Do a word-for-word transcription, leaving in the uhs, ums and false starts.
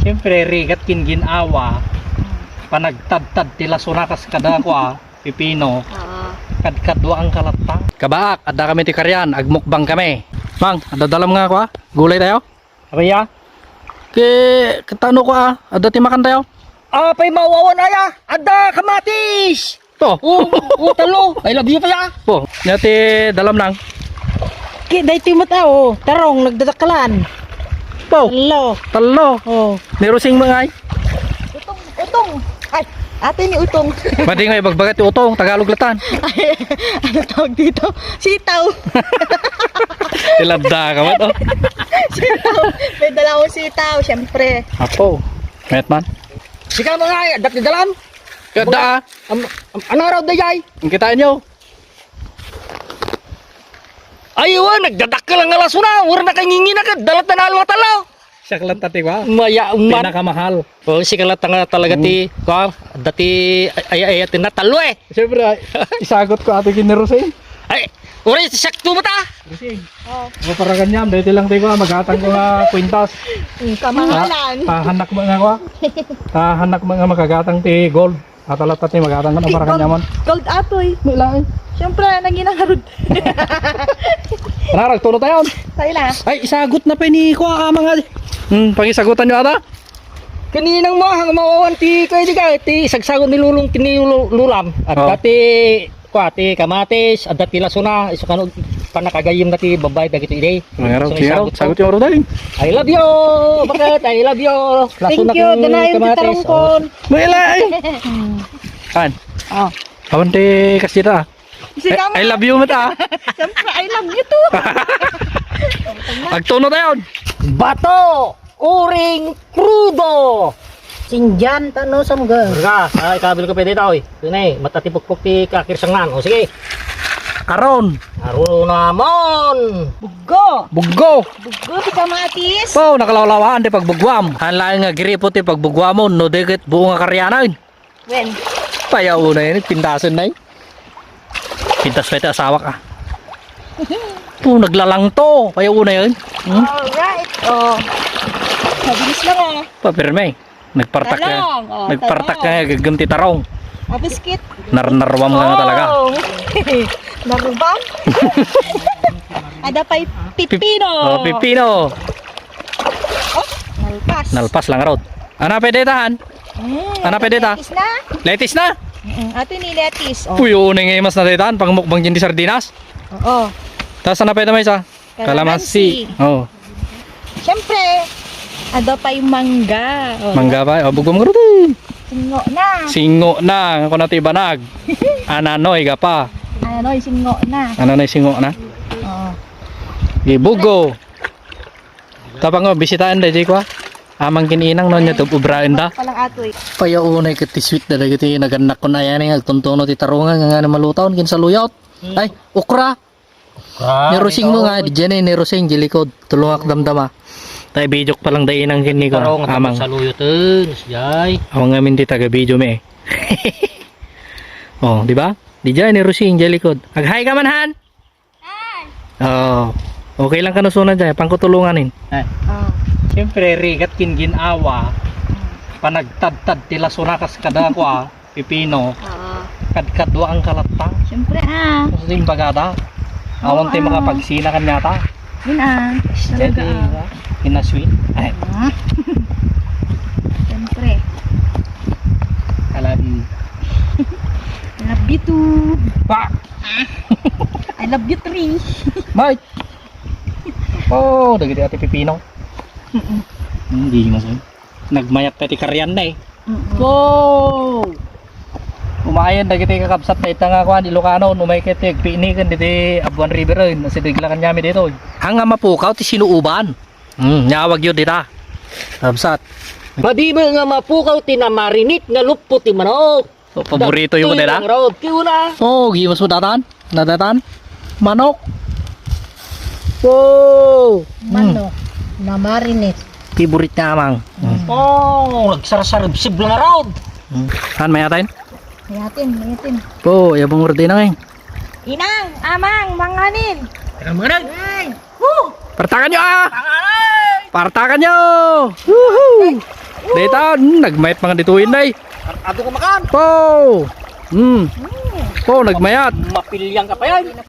Siyempre, rigat kin gin-awa, panagtadtad ti lasona kas kada kua, pipino. Oo. Kadkaduaan ka latta. Kabaak, adda kami ti karian, agmukbang kami. Mang, adda dalam nga kua, gulay tayo? Apay ya? Ke, katano kua, adda ti makan tayo? Apay mawawan aya, adda kamatis! To. Oh, oh, talo. I love you pala. Po, nia ti dalam nang. Ki, daytoy met, ah, oh. Tarong, nagdadakkelan. Po. Talo. Talo. Oh. Ni Rosing mo ngay. Utong, utong. Ay, ate ni utong. Pwede nga ibagbaga ti utong, Tagalog latan. Ay, ano tawag dito? Sitaw. Iladda ka ba to? Sitaw. May dala akong sitaw, siyempre. Apo. Met man. Sika mo nga, eh, dati dalam. Kada, ah. Am, am, ano raw dayay? Ang kitaan nyo? Ay, wa, nagdadakkel ang alasuna. Wala na kay ngingina ka, dalat na nalwa talo. Siya ka lang tati, wa? Maya, man. Pinakamahal. Oh, si kalata nga talaga ti, Hmm. Kwa, dati, ay, ay, ay, ti natalo eh. Siyempre, ay, isagot ko ate kin ni Rosing. Ay, uri, siyak tumata. Rosing. Oh. Oh, para kanyam, dahil lang tayo, magatang ko nga kwintas. Ang kamahalan. Ta-, tahanak mo nga, kwa. Tahanak mo nga makagatang ti gold. At alat pati magatang ka na Ti para gold, kanyaman. Gold atoy. Wala eh. Siyempre, naging nangarod. Narag, tuno tayo. Tayo na. Ay, isagot na pa ni kwa, ah, mga. Hmm, pakisagutan nyo ata? Kaninang mo, ang mawawan ti, kaya di ka, ti sagsagot ni lulong, ti ni lu-, lulam. At Oh. dati, Kua ti kamatis, adda ti lasona, isu kano panakagayem na ti babae dagiti idi. Mangaraw, So, sige, isagot ko. Sagot yung aro, dali. I love you! Bakit? I love you! Thank Lasona you, ti danayon ti kamatis. Tarongkon. Oh. Wala, ay. An? Oh. Awan ti kasita, ah. Sige, I, I love you, mata, ah. Siyempre, I love you too. Agtuno tayo. Bato! Uring krudo. Sindian, tano, samga. Ka, ay, kabil ko pwede tao, eh. Yun, eh, matatipukpok ti kakirsangan. O, sige. Aron. Aron namon. Buggo. Buggo. Buggo, ti kamatis. Pao, nakalawlawaan ti pagbugwam. Hanlain nga gripo ti pagbugwamon, no, dikit buo nga karyanan. Wen. Payaw na yan, pindasan na eh. Pintas pa ito asawak, ah. Oh, naglalang to. Payaw na yan. Hmm? Alright. Oh. Mabilis lang, ah. Papirme. Nagpartak ka. Talong. Oh, nagpartak talong. Ka nga, gagam ti tarong. Ah, biskit. Narnarwam ka nga talaga. Oh. Narubam. Ada pa'y pipino. Oh, pipino. Oh, nalpas. Nalpas lang, Rod. Ana, pwede tahan? Mm, Ana, pwede ta? Lettuce na? Lettuce na? Mm, ato ni lettuce. Oh. Uy, oo na nga mas nataytan. Pangmukbang dyan di sardinas. Oo. Tapos ana, pwede may isa? Kalamansi. Kalamansi. Oh. Siyempre, ada pa'y mangga. Oh, Mangga diba? Pa? Oh, bugom ka rin. Singo na. Singo na. Ako na ito ibanag. Ananoy ka pa. Ananoy, singo na. Ananoy, singo na. Oo. Ibugo. Tapang, oh, bisitaan da, di ko, ah. Amang kininang, no, niya, tub-, ubraen da. Palang atoy. Payaunay ka ti sweet da, dagiti naganak ko na yan, eh, agtuntuno ti tarungan, nga nga na malutaw, kinsaluyot. Hmm. Ay, okra. Okra, Ni Rosing mo ikaw. Nga, di dyan eh, ni Rosing, di likod. Tulungak damdama. Tay, bidyo pa lang da inang kin ni ko, Tarungan, amang. Saluyot, eh, nasjay. Amang amin ti taga-video mi, eh. Oh, di ba? Di dyan, ni Rosing, di likod. Ag-hi ka man, han? Oh, okay lang kano suna dyan, pangkutulunganin. Eh. Ah. Siyempre, rigat kin ginawa, panagtadtad ti lasuna kas kada kua, pipino, Oo. Kadkaduaan ka latta. Siyempre, ah. Kasi yung bagada, awan Oo, tayo ah. Makapagsina kanyata. Yun, ah. Talaga, Jadi, ah. Kinasweet. Ay. Ah. Siyempre. I love you. I love you too. Pa! I love you three. Mike! Oh, dagiti ati pipino. Mm-mm. Hindi mo sa. Nagmayat pa ti karian na eh. Mm-mm. Wow! Umayan dagiti kakabsat na ita nga kuan, Ilocano, umay ket ti agpiniken diti Abuan River, eh, nasidiglakan niya mi dito. Hanga mapukaw ti sinuuban. Hmm, nyawag yun dita. Kabsat. Madi mo nga mapukaw ti namarinit nga luppo ti manok. So, paborito yung Dagtoy dela? Lang raw. Kiuna. Oh, gimas mo datan? Nadatan? Manok. Oh. Manok. Namarinate. Favorite niya, amang. Hmm. Oh, nagsarsaribsib lang raw. Hmm. Saan may atin? May atin, may atin. Oh, yabang ordi na eh. Inang, amang, manganin. Teka, manganin. Ay. Woo! Partakan nyo, ah! Manganin! Partakan nyo! Woohoo! Ita, hmm, nagmayat man ditoy, Inday. Adu ka makan. Oh! Hmm. Oh, nagmayat. Mapilian ka pa yan.